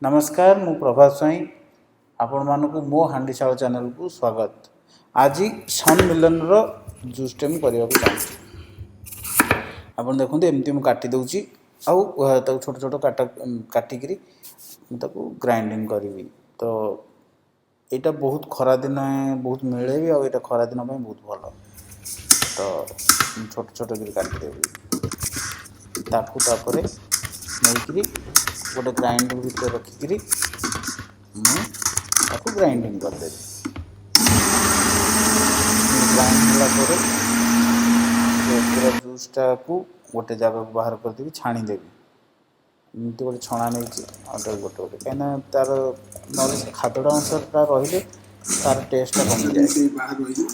ନମସ୍କାର, ମୁଁ ପ୍ରଭାତ ସ୍ୱାଇଁ, ଆପଣମାନଙ୍କୁ ମୋ ହାଣ୍ଡିଶାଳ ଚ୍ୟାନେଲକୁ ସ୍ୱାଗତ। ଆଜି ସନ୍ ମିଲନର ଜୁସ୍ଟେ ମୁଁ କରିବାକୁ ଚାହୁଁଛି। ଆପଣ ଦେଖନ୍ତୁ, ଏମିତି ମୁଁ କାଟି ଦେଉଛି ଆଉ ତାକୁ ଛୋଟ ଛୋଟ କାଟିକିରି ମୁଁ ତାକୁ ଗ୍ରାଇଣ୍ଡିଙ୍ଗ କରିବି। ତ ଏଇଟା ବହୁତ ଖରାଦିନେ ବହୁତ ମିଳେ ବି, ଆଉ ଏଇଟା ଖରାଦିନ ପାଇଁ ବହୁତ ଭଲ। ତ ମୁଁ ଛୋଟ ଛୋଟ କରି କାଟିଦେବି ତାକୁ, ତାପରେ ନେଇକିରି ଗୋଟେ ଗ୍ରାଇଣ୍ଡର ଭିତରେ ରଖିକିରି ମୁଁ ତାକୁ ଗ୍ରାଇଣ୍ଡିଙ୍ଗ କରିଦେବି। ଗ୍ରାଇଣ୍ଡ ହେଲା ପରେ ସେ ପୁରା ଜୁସ୍ଟାକୁ ଗୋଟେ ଜାଗାକୁ ବାହାର କରିଦେବି, ଛାଣିଦେବି। ଏମିତି ଗୋଟେ ଛଣା ନେଇଛି ଆଉ ତାକୁ ଗୋଟେ ଗୋଟେ, କାହିଁକିନା ତାର ନହେଲେ ସେ ଖାଦଡ଼ା ଅଂଶଟା ରହିଲେ ତାର ଟେଷ୍ଟଟା କମିଯାଏ। ସେଇ ବାହାରେ ରହିଯିବ।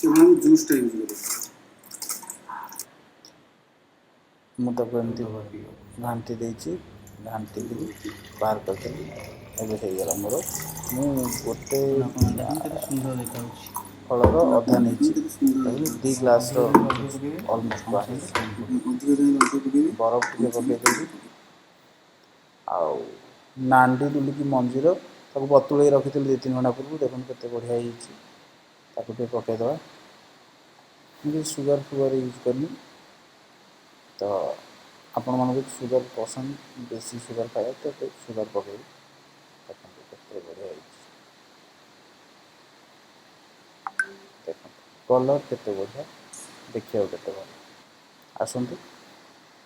କେବଳ ଆମେ ଜୁସ୍ଟା ୟୁଜ୍ କରିବା। ମୁଁ ତାକୁ ଏମିତି ଘାଣ୍ଟି ଦେଇଛି, ଘାଣ୍ଟିକିରି ବାହାର କରିଦେଲି। ଏବେ ହେଇଗଲା ମୋର। ମୁଁ ଗୋଟେ ଆପଣ ଦେଖନ୍ତୁ, କେତେ ସୁନ୍ଦର ଦେଖାଯାଉଛି। ଫଳର ଆପଣ ଅଧା ଦେଖନ୍ତୁ, ନେଇଛି। କେତେ ସୁନ୍ଦର ତାକୁ 2 ଦେଖାଯାଉଛି। ଗ୍ଲାସ୍ର ଅଧିକ ଦେଲେ ଅଧିକ ପକେଇବେ, ଅଲମୋଷ୍ଟ କମ୍ ବାହାରିବ। ଚାହିଁଲେ କମ୍ ପକେଇବେ। ଅଧିକ ଚାହିଁଲେ ଅଧିକ ପକେଇବେ, ବରଫ ଟିକେ କମ୍ ଚାହିଁଲେ କମ୍ ପକେଇଦେବି। ପକେଇବେ। ଆଉ ନାଣ୍ଡି ଦୁଲିକି ମଞ୍ଜିର ତାକୁ ବତୁଳେଇ ରଖିଥିଲି 2-3 ଘଣ୍ଟା ପୂର୍ବରୁ। ଦେଖନ୍ତୁ କେତେ ବଢ଼ିଆ ହେଇଛି। ତାକୁ ଟିକେ ପକାଇଦେବା। ମୁଁ କିଛି ସୁଗାର ଫୁଗାର ୟୁଜ୍ କରିନି। ତ ଆପଣମାନଙ୍କୁ ସୁଗାର ପସନ୍ଦ, ବେଶୀ ସୁଗାର ଖାଇବା, ତ ସୁଗାର ପକାଇବି। ଦେଖନ୍ତୁ କେତେ ବଢ଼ିଆ ହେଇଛି। ଦେଖନ୍ତୁ କଲର୍ କେତେ ବଢ଼ିଆ, ଦେଖିବାକୁ କେତେ ଭଲ। ଆସନ୍ତୁ,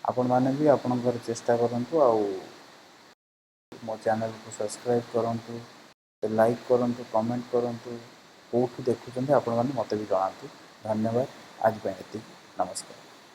ଆପଣମାନେ ବି ଆପଣଙ୍କ ଘରେ ଚେଷ୍ଟା କରନ୍ତୁ ଆଉ ମୋ ଚ୍ୟାନେଲକୁ ସବସ୍କ୍ରାଇବ୍ କରନ୍ତୁ, ଲାଇକ୍ କରନ୍ତୁ, କମେଣ୍ଟ କରନ୍ତୁ। କେଉଁଠୁ ଦେଖୁଛନ୍ତି ଆପଣମାନେ ମୋତେ ବି ଜଣାନ୍ତୁ। ଧନ୍ୟବାଦ। ଆଜି ପାଇଁ ଏତିକି। ନମସ୍କାର।